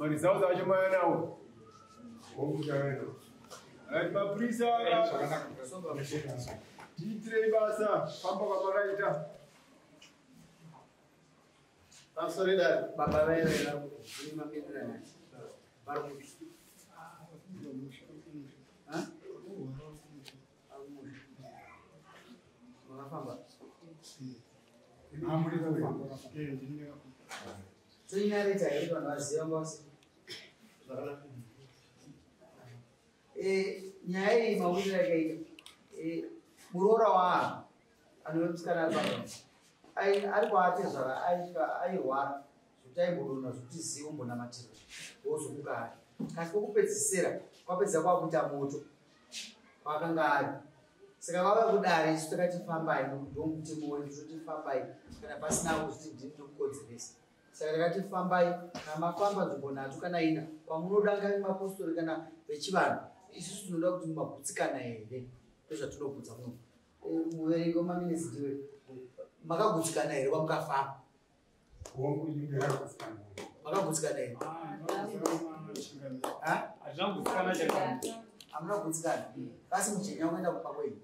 Maresults acho mayanawo. Right, mapurisa tiitirei basa famba kwamakaita. Pamusoro dare. Baba vaivera mapindura vari kupi? Makafamba? Toinareta here vanhu vaziva ngose? Nyaya iyi mauriro yakaita muroora waanhu anove musikana ari pano ari kwaatezvara airwara zvekuti aimbodonha zvekuti zivo mbonamatira wozomuka ari kasi kwokupedzisira kwapedza kwakuita moto kwakanga ari. Saka vauya kudare isu takati fambai ndomutemo wedu toti fambai kana pasina kuzviti ndini ndokukonzeresa. Saka takati fambai kana mafamba nzvimbo nhatu kana ina kwamunoda ngave mapostori kana vechivanhu, isusu tinoda kuti mumagutsikana here ndozvatinobvunza muno. Muverengi wemaminitsi ndiwe, makagutsikana here kwamukafamba? Makagutsikana here? Hamuna kugutsikana? Kasi mujenya unoenda kumba kwenyu?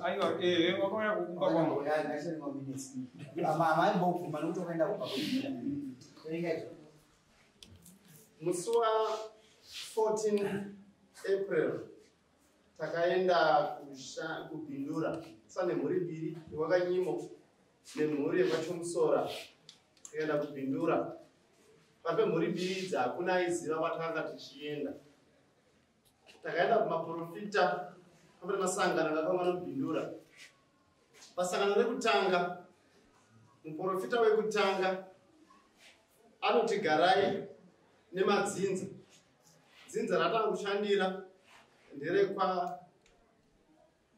Aiwa, wakauya kukumba kwangu. Amaimbobvuma nekuti wakaenda kumba kwenyu. Verenga izvo. Musi wa14 April takaenda kuBindura sane mhuri mbiri yewakanyimo nemhuri yekwaChomusora. Tikaenda kuBindura pape mhuri mbiri idzi hakuna aiziva kwatakanga tichienda. Takaenda kumaprofita pamwe nemasangano akakaungana muBindura. Pasangano rekutanga, muprofita wekutanga anoti garai nemadzinza. Dzinza ratanga kushandira nderekwa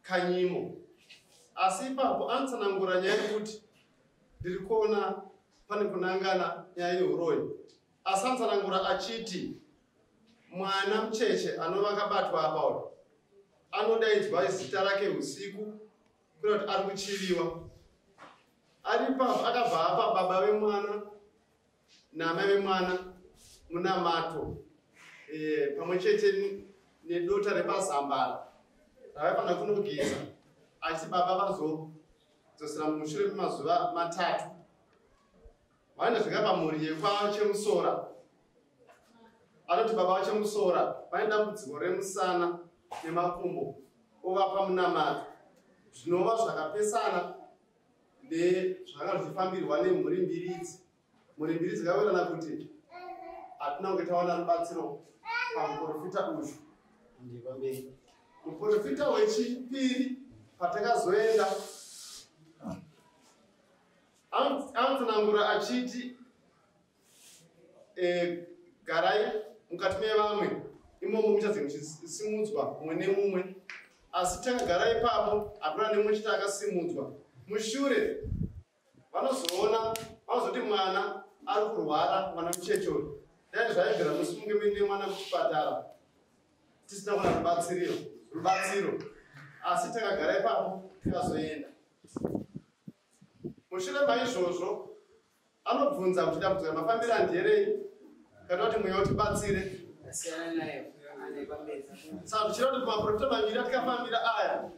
Kanyimo, asi ipapo anotsanangura nyaya yekuti ndiri kuona pane kunangana nyaya yeuroyi, asi anotsanangura achiti mwana mucheche anova akabatwa apa uyu anodaidzwa zita rake usiku kuita kuti ari kuchiviwa. Ari ipapo akabva apa baba vemwana naamai vemwana munamato pamwe chete nedota repazambara ravaifanira kunogeza, asi baba vazodzosera mushure memazuva 3. Vaindosvika pamhuri yekwaChemusora, anoti baba vaChemusora vane dambudziko remusana nemakumbo, ovapa munamato, zvinova zvakapesana nezvakanga zvichifambirwa nemhuri mbiri idzi. Mhuri mbiri dzakawirirana kuti hatina kunge tawana rubatsiro pamuprofita uyu. Muprofita wechipiri patakazoenda anotsanangura achiti garai mukati mevamwe imomo muchadze muchisimudzwa mumwe nemumwe, asi takagara ipapo hakuna nemumwe chete akasimudzwa. Mushure vanozoona vanozoti mwana ari kurwara, mwana mucheche uyu. Dai zvaibvira musi munge muine mwana kuchipatara tisina kuona rubatsiro, asi takagara ipapo tikazoenda. Mushure maizvozvo anobvunza kuti dambudziko ramafambiro nderei, kana kuti mweya utibatsire. Asiyana nayo ane pamberi. Saka tichida kuti kumaprofita maviri atikafambira aya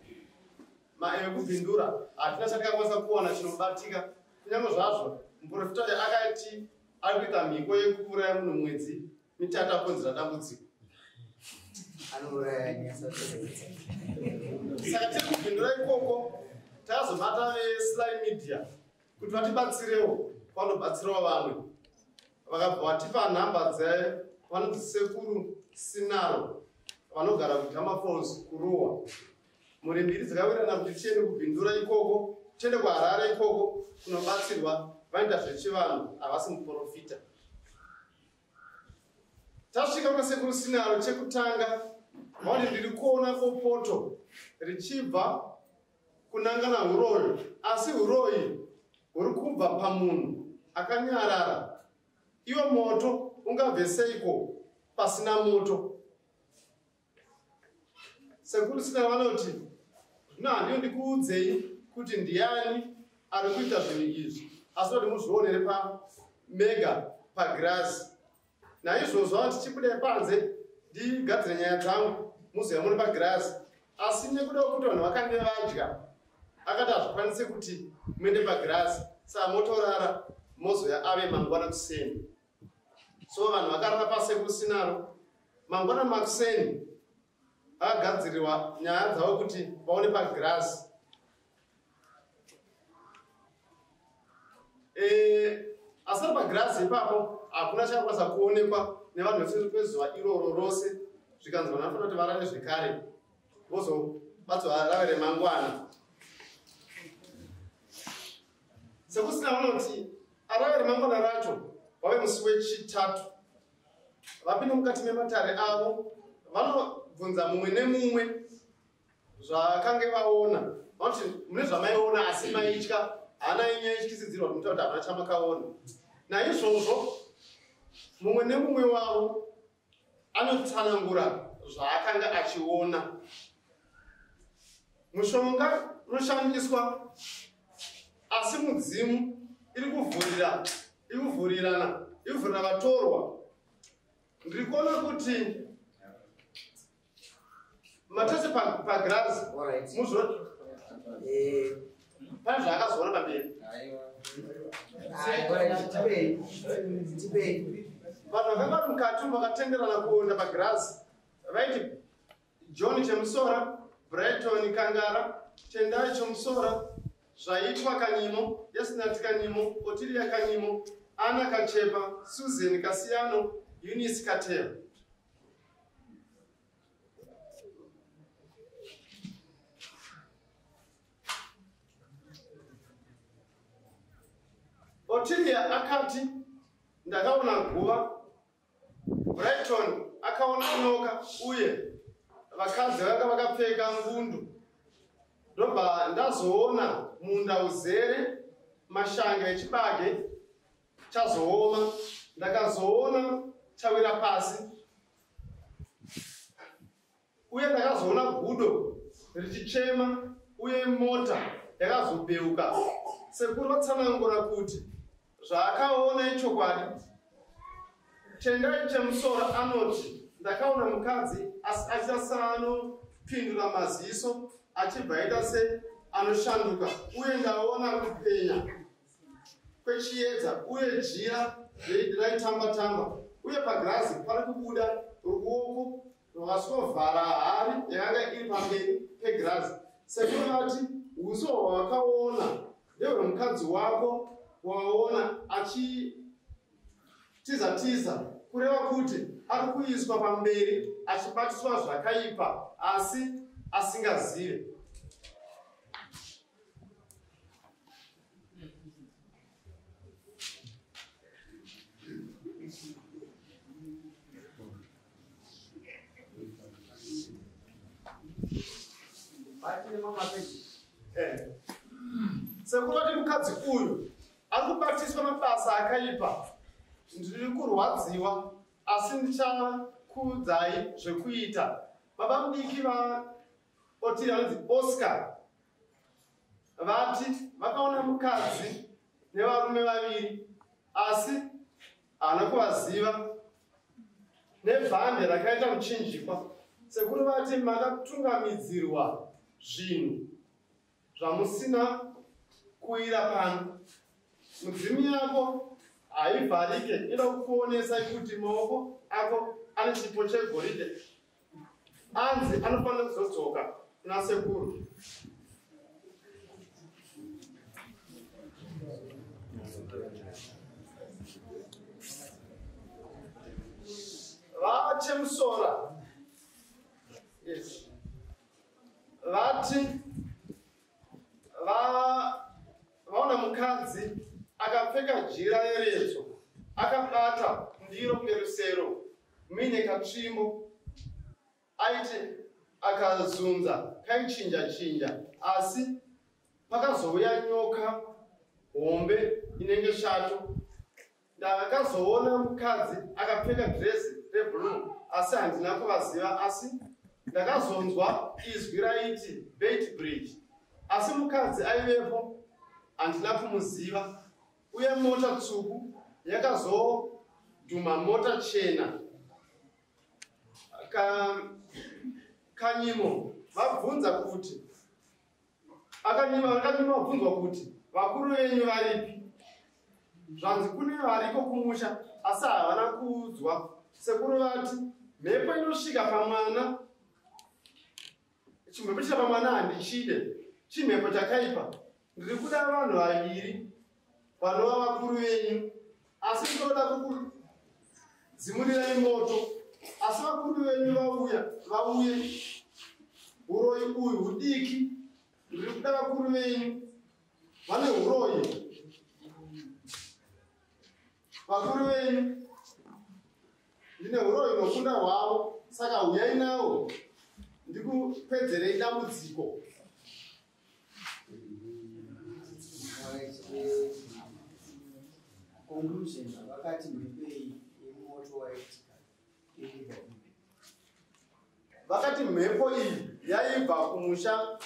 ekuBindura hatina chatikakwanisa kuwana chinobatika, kunyange zvazvo muprofita uyu akati ari kuita mhiko yekuuraya munhu mwedzi 3 akonzera dambudziko. Anouraya nyasa. Saka tiri kuBindura ikoko takazobata veSly Media kuti vatibatsirewo kwanobatsirawo vamwe. Vakabva vatipa nhamba dzevanonzi Sekuru Sinaro vanogara kuDama Falls, kuRuwa. Mhuri mbiri dzakawirirana kuti tiende kuBindura ikoko, tiende kuHarare ikoko kunobatsirwa. Vanoita zvechivanhu, havasi muprofita. Tasvika kwaSekuru Sinaro chekutanga vaoni ndiri kuona bopoto richibva kunangana uroyi, asi uroyi huri kubva pamunhu akanyarara. Iwo moto ungabve seiko pasina moto? Sekuru Sinaro vanoti zvino handiyo ndikuudzei kuti ndiani ari kuita zvinhu izvi, asi kuti muzvionere pamega. pagirazi. Naizvozvo vanoti chibudai panze ndigadzire nyaya dzangu muzouya muno pagirazi. Asi nekuda kwekuti vanhu vakange vadya, akati hazvikwanisi kuti muende pagirazi, saka motorara mozouya ave mangwana kuseni. So vanhu vakarara paSekusinaro. Mangwana makuseni akagadzirirwa nyaya dzavo kuti vaone pagirazi. Asi ari pagirazi ipapo hakuna chakakwanisa kuonekwa nevanhu vese kwezuva iroro rose, zvikanzi vanhu vanofanira kuti varare zvekare vozobatswa rave remangwana. Sekusina vanoti arave remangwana racho wave musi wechitatu, vapinda mukati mematare avo vanobvunza mumwe nemumwe zvakange vaona. Vanoti mune zvamaiona asi maitya, hana yenyu yaityisidzirwa kuti mutaura kuti hapana chamakaona. Naizvozvo mumwe nemumwe wavo anotsanangura zvaakanga achiona. Mushonga unoshandiswa asi mudzimu iri kuvhurirana vatorwa. Ndiri kuona kuti matese pagirazi muzvo pane zvaakazoona pamberi. Vanhu vakanga vari mukati vakatenderana kuenda pagirazi vaiti John Chemusora, Brighton Kangara, Tendai Chemusora, Zvaitwa Kanyimo, Yesnat Kanyimo, Otilia Kanyimo, Anna Kachepa, Susan Kasiyano, Eunice Kateo. Otilia akati ndakaona guva, Brighton akaona nyoka uye vakadzi vanga vakapfeka ngundu. Ndobva ndazoona munda uzere mashanga echibage chazooma, ndakazoona chawira pasi uye ndakazoona gudo richichema uye mota yakazobeuka. Sekuru vatsanangura kuti zvaakaona ichokwadi. Tendai Chemusora anoti ndakaona mukadzi achiita seanopindura maziso achibva aita seanoshanduka uye ndaona kupenya kwechiedza uye jira raitamba-tamba uye pagirazi pari kubuda ruoko rwakasovhara hari yakanga iri pamberi pegirazi. Sekuru vati uso hwawakaona ndehwemukadzi wako waona achitiza tiza, kureva kuti ari kuiswa pamberi achibatiswa zvakaipa asi asingazive. Sekuru vati mukadzi uyu ari kubatiswa mabasa akaipa, ndiri kurwadziwa asi ndichakuudzai zvekuita. Baba mudiki vaOtilia vanonzi Oscar vati vakaona mukadzi nevarume vaviri asi haana kuvaziva nebhande rakaita muchinjikwa. Sekuru vati makatungamidzirwa zvinhu zvamusina kuira pano. Mudzimu yako haivharike, inoda kukuonesa kuti maoko ako ane chipo chegoridhe. Anzi anofanira kuzodzoka kuna sekuru. VaChemusora yes, vati vaona mukadzi akapfeka jira reretso akabata ndiro kunge rusero muine katsvimbo, aiti akazunza kaichinja chinja, asi pakazouya nyoka hombe inenge shato. Ndakazoona mukadzi akapfeka dhirezi reblue asi handina kuvaziva, asi ndakazonzwa izwi raiti Beitbridge, asi mukadzi aivepo handina kumuziva. Uye mota tsvuku dhuma mota chena. Kanyimo vabvunza kuti akanyimo vabvunzwa kuti vakuru venyu varipi? Zvanzi kune variko kumusha asi havana kuudzwa. Sekuru vati mhepo inosvika pamwana, chimhepo chisvika pamwana handichide, chimhepo chakaipa. Ndiri kuda vanhu vaviri vanova vakuru venyu, asi ndinoda kukudzimurirai moto. Asi vakuru venyu vauye, uroyi uyu hudiki. Ndiri kuda vakuru venyu vane uroyi. Vakuru venyu ndine uroyi nokunda hwavo, saka huyai nawo ndikupedzerei dambudziko. Conclusion, vakati mhepo iyi yemoto waitika yaibva kupi? Vakati mhepo iyi yaibva kumusha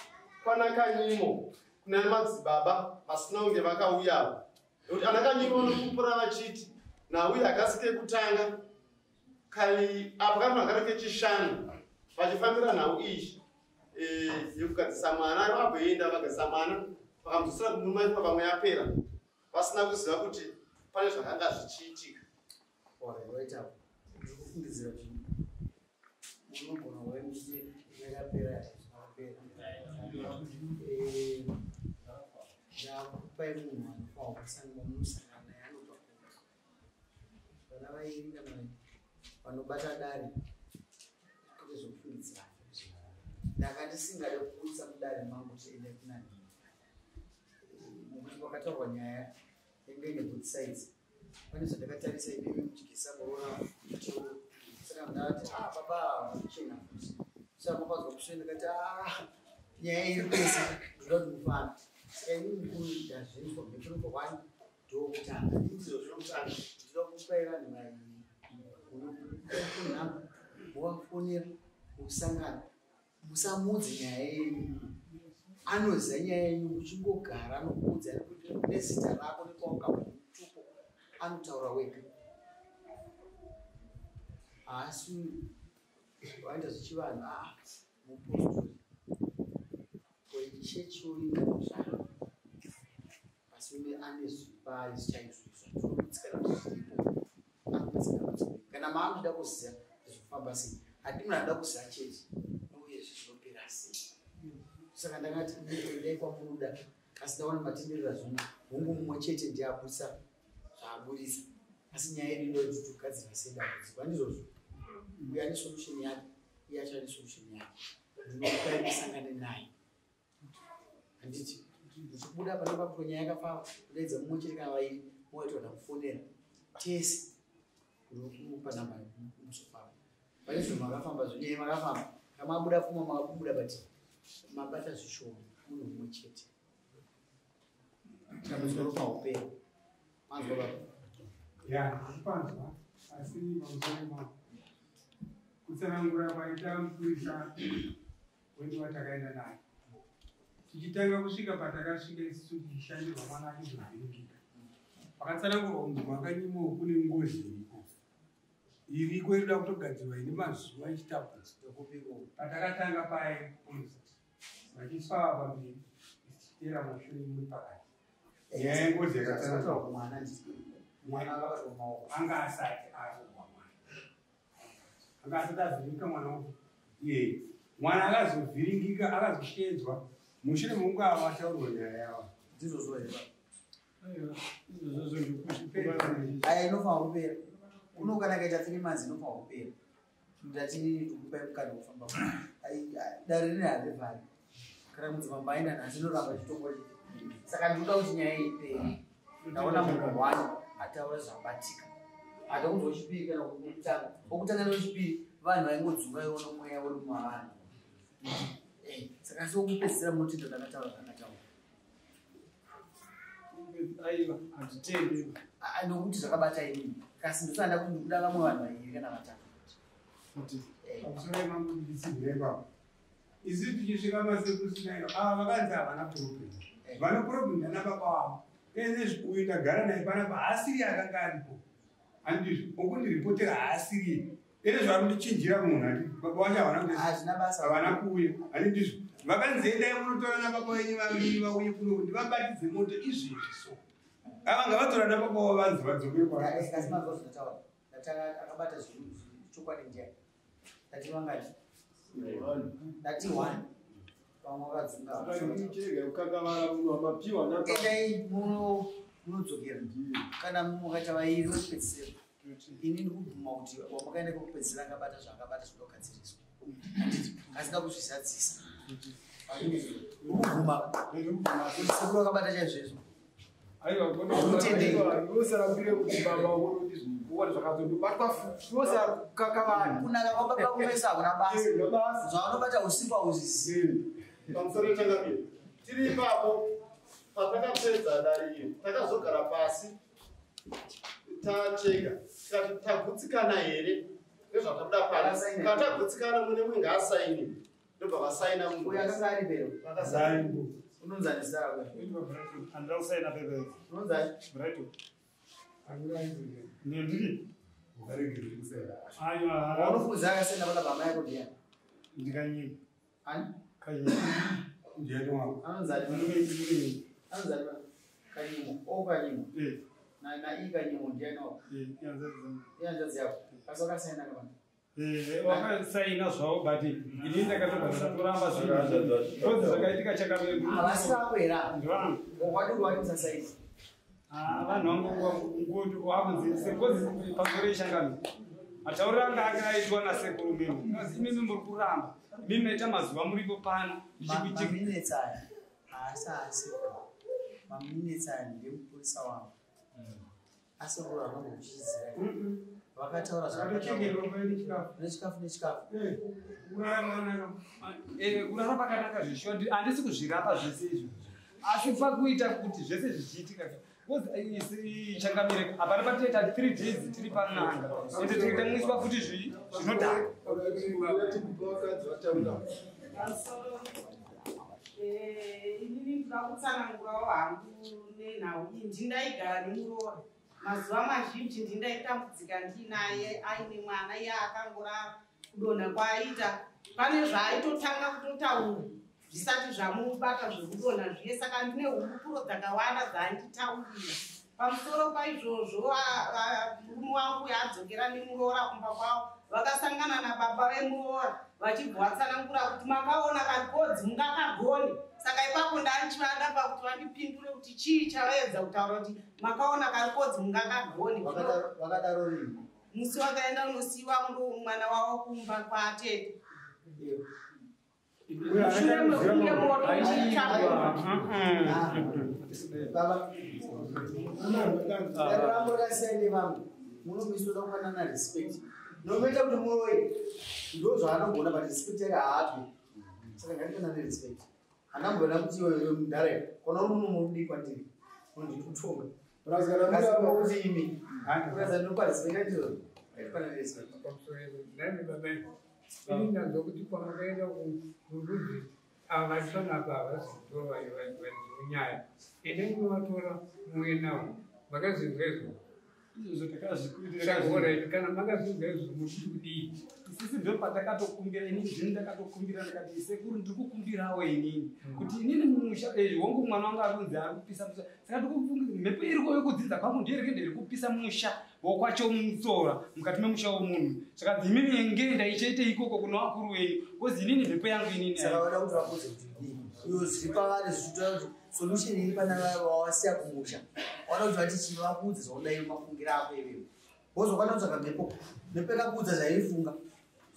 kwanakanyimo kuna madzibaba vasina kunge vakauyawo. Nekuti anakanyimo vanopupura vachiti nhau yakasi kekutanga apo kari makare kechishanu vachifambira nhau iyi yekugadzisa mwana. Vabhoenda vagadzisa mwana vakamudzosera kumurume pamwe yapera, vasina kuziva kuti pane zvakanga zvichiitika. Ndikufungidzira kuti munogona kuve muchiti yakapera zvakapera. Ndakupai munhu anofanira kumusangana naye anobva kupi. Vana vairi kana vanobata dare kwete zvekufungidzira. Ndanga ndisingade kuburitsa mudare mangu kuti endai kuna nhingi, nokuti pakataurwa nyaya yange ine both sides. Pane zvandakatarisa imimi muchigesa muroora muteuro, saka ndakati baba vachena futi. Saka mapanzwa kushe ndikati nyaya iri kwese ndoda kuti mufambe. Saka inini mukuru ndazvinzwa mhepo inobva kwani ndokutanga. Ndizvo zvinotanga. Ndinoda kupai vanhu vairi unokunhamba movafonera musangana, musamudze nyaya yenyu. Anoziva nyaya yenyu muchingogara anokuudza nezita rako nekwawakabva nemutupo, anotaura wega. Haasi waenda zvechivanhu, mupostori wechechi uringa asi une ane zvipai chaizvo zvatinokudzikana kuti zviripo, anopedza dambudziko. Kana maamuchida kuziva zvekufamba sei, hadi munhu anoda kuziva chete uyezve zvinopera sei. Saka ndakati endai kwamunoda, asi ndaona matenderera zvino hongu mumwe chete ndiye aburitsa zvaaburitsa, asi nyaya yedu inoti togadzira sei dambudziko. Handizvozvo, uyo ane solution yake, iye acho ane solution yake. Ndinokupai musangane naye, handiti muchibuda panapa kuti nyaya yakafamba, kudaidza mumwe chete kana vairi moita ndakufonera tese, ndinokupa namba musofamba. Pane zvinhu makafamba zvinyaya makafamba kamabuda pfuma makabuda, but mabata zvishoma munhu mumwe chete. Dambudziko rofa kupera. Manzwa baba? Ya, ndikupanzwa, asi pamusoro pangu kutsanangura kwaita mupurisa wedu watakaenda naye tichitanga kusvika patakasvika isusu tichishandirwa mwana achizovhiringika, pakatsanangurwa kunzi kwakanyimo kune ngozi iriko iriko irikuda kutogadzirwa ine mazuva ichitapudzwa. Patakatanga paye vachiiswa pamberi tichiteera mashure muri pakati, nyaya yengozi yakatsanangurwa. Mwana mwana akabatwa maoko. Anga asati arohwa mwana, anga asati avhiringika mwana uyu iye. Mwana akazovhiringika akazoshedzwa mushure mekunge ava ataurwa nyaya yavo. Ndizvozvo here baba? Aiwa, izvozvo ndikuzvipedza. Aya inofanira kupera kuno, kana ikaita 3 months inofanira kupera. Ndati ndikupai mukana wekufamba. Dare rine harivhari kana mudzimambo aenda nhasi inoramba chitongwa chiti. Saka ndinoda kuti nyaya iyi ipere. Ndaona munhu one ataura zvabatika, hata kunzwa wechipiri kana wekutanga wokutanga newechipiri vanhu vaingodzunga iona mweya uri mavanhu. Saka asi wokupedzisira munotenda ndakataura zvakataura. Aiwa, handitendi. Nokuti zvakabata inini kasi ndosanda kuti ndikuda vamwe vanhu vairi kana vatatu. Kuti Pamusoro yemambo, nditsigire ipapo. Isu tichisvika masekusinairo ava vakanzi havana problem, vane problem ndana baba vavo. Ene uyu ndagara naye panapa haasiri akanga aripo. Handizvo okundiripotera haasiri ere zvaari kundichinjira munhu ati baba wacho havana kuti havana kuuya. Handizvo vakanzi endai munotora nababa venyu vaviri vauye kuno kuti vabatidze moto izvezvi so. Ava ngavatora nababa vavo vanzi vadzokere kwaasi mazwa zvinotaura. Akabata chokwadi ndiani? Ndati vangani? Ndati 1. Vamwe vakadzunga. Endai munodzokera. Kana mukaita vairi vekupedzisira. Ini ndikubvuma kuti wamakaenda kwekupedzisira akabata zvaakabata zvinogadziriswa. Asina kuzvizadzisa. Ndikubvuma kuti sekuru akabata chaizvezvo. Kunaka kwababa kumeso hakuna basa. Zvavanobata usiku hauzvizivi. Pamusoro changamire. Tiri ipapo patakapedza dare iri takazogara pasi tacheka tikati tagutsikana here nezvatabuda pano. Kana tagutsikana mune mumwe ngaasaini. Ndobva vasaina munhu. Uyo akanga ari pero. Vakasaina. Unonzani zita rako? Handina kusaina pepe. Unonzani? Brighton. Nendiri. Aiwa. Waunofunza akasaina pana baba yako ndiani? Ndikanyima. Ani? Kanyima. Ndiani wako? Anonzani? Anonzani? Kanyimo. O Kanyimo. Eh. Na i Kanyimo ndiani wako? Eh, ihanzvadzi dzangu. Ihanzvadzi yako. Asi wakasaina kapana? Wakasaina zvavo but ini ndakatobva ndatoramba zvinhu. Because zvakaitika chakamire. Havasi vako here ava? Ndivangu. Wadii wati musasaini? Vanhu vangu wakunzi because pamusoro yechangamire. Matauriro anga akaitwa nasekuru mimi. Asi imimi muri kuramba. Mimi maita mazuva muripo pano. Maminitsi aya haasi asekuru. Maminitsi aya ndemupurisa wangu. Asekuru havangokuchidzira. Vakataura zvakataura. Nechikafu nechikafu. Kurara pakanaka zvishuwa handisi kuzvirapa zvese izvo. Asi pakuita kuti zvese zvichiitika. Changamire hapana patinoita 3 days tiri pan'anga. Ende tikaita futi zvinodhaka. Inini ndoda kutsanangurawo hangu nenhau iyi. Ndindaigara nemuroora. Mazuva mazhinji ndindaitambudzika ndinaye aine mwana iye akangorara kudonha kwaaita. Pane zvaaitotanga kutotaura zvisati zvamubata zvekudonha zviye. Saka ndine hurukuro dzakawanda dzaanditaurira. Pamusoro paizvozvo murume wangu adzokera nemuroora kumba kwavo. Vakasangana nababa vemuroora vachibva vatsanangura kuti makaona kagodzi mungakagone. Saka ipapo ndandichivada pakuti vandipindure kuti chii chavaedza kutaura kuti makaona kagodzi mungakagone. Vakadaro rini? Musi wakaenda unosiyiwa mwana wavo kumba kwatete. Mushure mekunge moto uchitsvagwa. Baba, dare rangu rakasiyana nevamwe. Munomisoda kufanana respect. Nomoita kuti muroyi ndo zvaanogona but respect yake haapi. Saka ngatifanane respect. Handamboona kuti iwe mudhara kana uri munhu mudiki kwandiri unondikutonga. Kuti imi uraza ndinopa respect ndizvo. Ngatifanane respect. Ini ndanzwa kuti kwamakaenda kurudzi ava vari panapa havasi kutora vadziunyaya. Endai munovatora muuye navo. Makazvinzwa izvo? Izvozvo takazvikuitira. Saka kana makazvinzwa izvo muri kudii? Isisi ndo patakatokumbira inini zvino ndakatokumbira ndakati sekuru ndiri kukumbirawo inini kuti inini mumusha hongu mwana wangu ari kunzi ari kupisa musha. Saka ndikufunga mhepo iriko yekudzidza kwangu ndiyo iri iri kupisa musha wokwacho mutsora mukati memusha womunhu. Saka imimi ngenda ichaite ikoko kuno vakuru venyu because inini mhepo yangu inini. Saka vada kuti vakuudze kuti kudii? Iyo zviri pavari zvichitora kuti solution iri pana vawasiya kumusha. Vada kuti vati chii vakuudze zvaudai mafungiro ako iwewe. Wozokwana kutsvaga mhepo. Mhepo yakakuudza zvaifunga.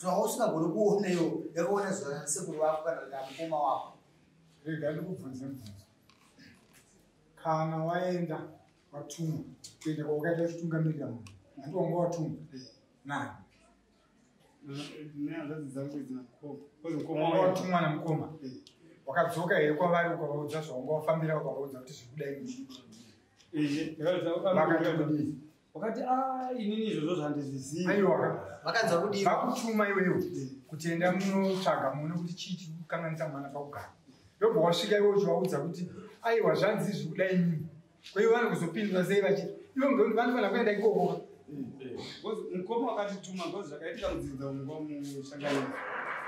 Zvausingagoni kuona iwe yakaona zvasekuru vako kana mukoma wako. Rega ndikubvunze mubvunzo. Kana waenda watumwa kuenda kwawakaita uchitungamirira munhu, handi wanga watumwa nani? Nehanzvadzi dzangu idzi namukoma. Because mukoma Wanga wangu watumwa namukoma. Wakadzoka here kwavari ukavaudza zvawanga wafambira ukavaudza kuti zvirikudai muchi? Vakati kudii? Wakati inini izvozvo zvandizvizivi. Aiwa. Vakanzwa kudii? Vakutuma iwewe kuti enda munotsvaga muone kuti chii chiri kukanganisa mwana pakugara. Ndobva wasvika iwe uchivaudza kuti aiwa zvanzi zviri kudai mimi. Kwa hiyo vanokuzopindura sei vachiti iwe ngekuti vanofanira kuenda ikoko. Because mukoma wakatituma because zvakaitika mudzinza mumushanganiro.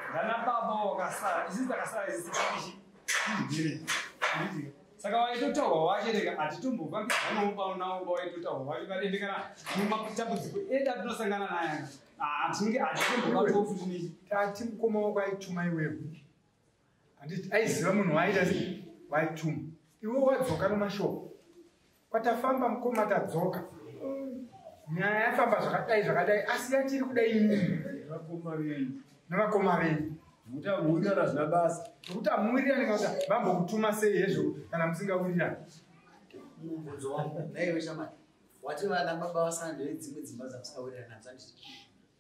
Ndana baba wakasara, isusu takasara isusu tichi tiri. Saka waitotaurwa wacho rega hatitombofambidzanawo nawo waitotaurwa wacho kadende kana mumatambudziko edu atinosangana naye hatinge hatitombobatawo futi nechi. Tati mukoma wako aituma iwewe. Handiti aiziva munhu waaita sei waituma. Iwe wadzoka nomashoko. Kwatafamba mukoma tadzoka. Nyaya yafamba zvakadai zvakadai asi yatiri kudai inini. Nevakoma venyu. Nokuti hamuwirirani hazvina basa. Nokuti hamuwirirani kana kuti vambokutuma sei hezvo kana musingawirirani. Mubvunzo wangu naiwe shamani wati vana baba vasana ndevedzimwe dzimba dzamusingawirirani nadzo handiti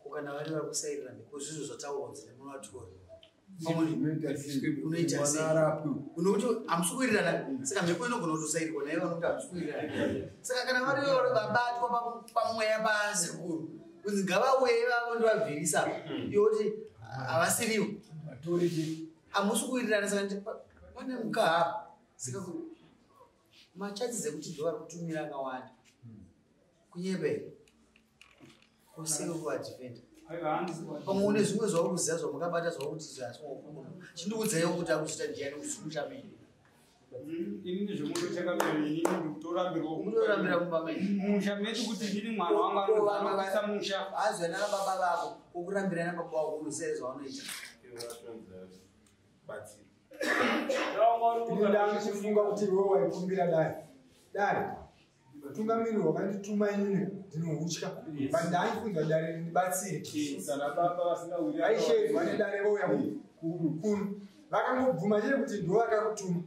ko kana vari vari kusairira mhepo zvizvo zvataurwa kunzi nemunovatora unoita sei unokuti hamusi kuwirirana saka mhepo inogona kutosairirwa naivo vanokuti hamusi kuwirirana saka kana vari vabatwa pamweya pasekuru kunzi ngavauye ivavo ndovabvirisa iwe kuti havasiriwo hamusi kuwirirana saka pane mukaha saka machances ekuti ndo vari kutumira akawanda kunyepera kusiri kuvadhifenda pamwe une zvimwe zvauri kuziva zvamakabata zvakuti zvaswakuno chindiudzaiwo kuti akuchita ndiyani kuzimusha menyu. Inini zvemundochakamira inini ndikutorambirwa mutorambira mumba menyu musha medu kuti inini mwana wangu anopisa musha azwa nana baba vako okurambira nababa vako unoziva zvaunoita. Ini ndakuchifunga kuti iwe waikumbira dare. Dare mutungamiri wakandituma inini ndinohutya but ndaifunza dare rindibatsire. Vaishedzwa nedare vouya kuno vakangobvuma chete kuti ndo vakakutuma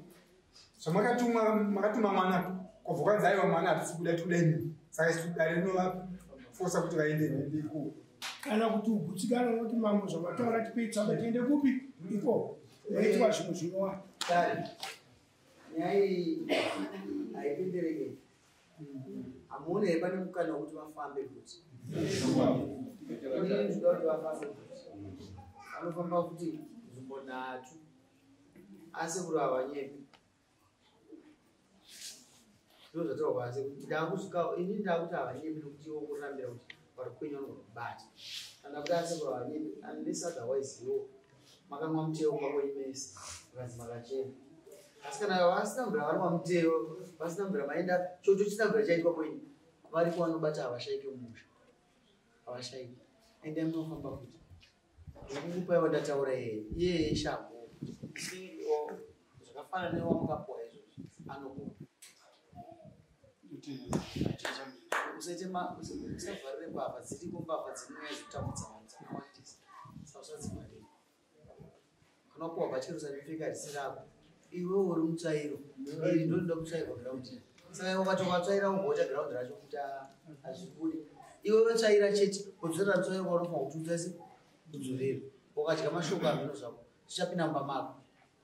zvamakatumwa makatuma mwana kwabva kwanzi aiwa mwana hatisi kuda toda inini saka isu dare rinovafosa kuti vaende ikoko. Kana kuti ugutsikana unoti mambo zvamataura tipei tsamba tiende kupi ikoko vaitwa zvinhu zvinowa. Dare nyaya iyi haipindireke. Hamuoni here pane mukana wekuti vafambe futi? Inini ndinoda kuti vafambe futi. Vanofamba futi nzvimbo nhatu asi kuri havanyepi. Ndozvataurwa asi ndakusvika inini ndakuti havanyepi nekuti iwo kurambira kuti vari kwenyu vanogona kubata. Kana kuti asi kuri havanyepi unless otherwise iwo makamwa muteo kumba kwenyu mese vakanzi makachena. Asi kana vasina kubvira varumwa muteo vasina kubvira maenda chocho chisina kubvira chaitwa kwenyu variko vanobata havashaiki mumusha havashaiki. Endai munofamba futi ndikukupaiwo ndataura iyeye iyeye ishambo zvakafanana newamukapuwa izvozvo anogona. Usaite usavharire mbavha dziriko mbavha dzinouya dzotambudza vanhu dzakawandisa saka usadzivharire. Kana wapuwa bhachi usaripfeka risi rako iwe uri mutsvairo iri ndorinoda kutsvairwa giraundi saka iwe ukati ukatsvaira ugota giraundi racho kuti hazvibudi iwe wotsvaira chete kudzorera mutsvairo kwaunofanira kuti utsvaise kudzorera ukadya mashoko amhino zvako zvichapinda mumba mako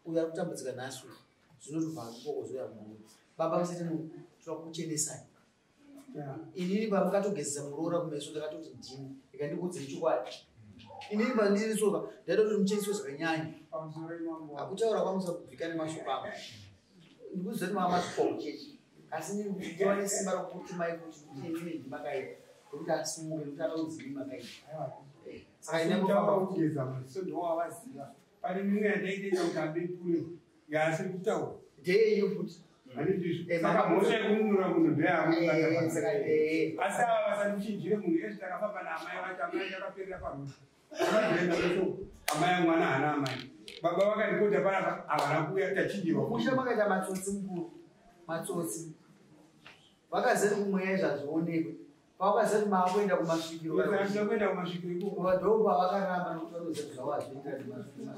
uyo ari kutambudzika nhasi uyu zvinotobva ikoko zouya mumauri. Baba musaite toda kukuchenesai. Inini pamukatogezesa muroora kumeso ndakatoti ndini ndikandikuudzei chokwadi. Inini pandiri tsoka ndaida kuti mucheneswe zvakanyanya. Akutaura kwamusabvika nemashoko angu. Ndikuziva kuti mava masvika kuchechi asi inini nditova nesimba rokutumai kuti inini ndimakaipa nekuti asimuke nekuti akaudzi ndini makaipa. Saka ine mutamba kugeza maziso ndowavaziva. Pane mimwe yandaitoita kuti abepure yaasiri kutaura. Ndeyeyo futi. Saka mhosva yekununura munhu ndeyangu. Asi ava vasandichinjire munhu ezvi takafamba naamai vacho amai takaperera parudzi. Amai mwana haana amai. Baba vakaripota panapa havana kuuya tachinjirwa. Musha makaita matsotsi mukuru. Matsotsi. Vakazeti kumweya izvi hazvionekwe. Pavakazeti kuti maakuenda kumasvikiro. Kuenda kumasvikiro ikoko. Ndo pavakaramba nokuti vanoziva kuti zvavo hazvienderani nemasvikiro.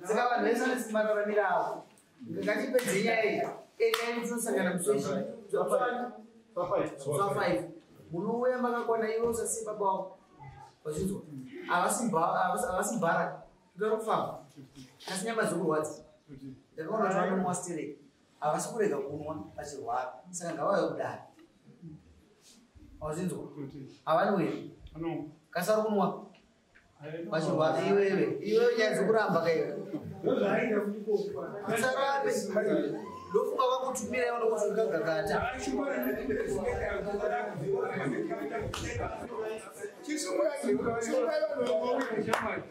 Saka vanhu vese vane simba raramira avo. Ngatipedze nyaya iyi. Endai muchinosangana musi wa5. Munouya makakwana iwe usasiye baba wako. Vachinzwa. Havasi mbara. Ndoda kufamba. Asi nyama dzokurwadza. Ndakaona kuti vanomwa stereki. Havasi kurega kunwa vachirwara. Saka ngavauye kudare. Vachinzwa. Havanwi. Kasi vari kunwa. Vachirwara iwewe. Iwewe nyaya dzokuramba kaiwe. Usarambe. Ndofunga vakutumira iwe nokuti ukagakata. Chisumukai, sumukai vanhu vamwe.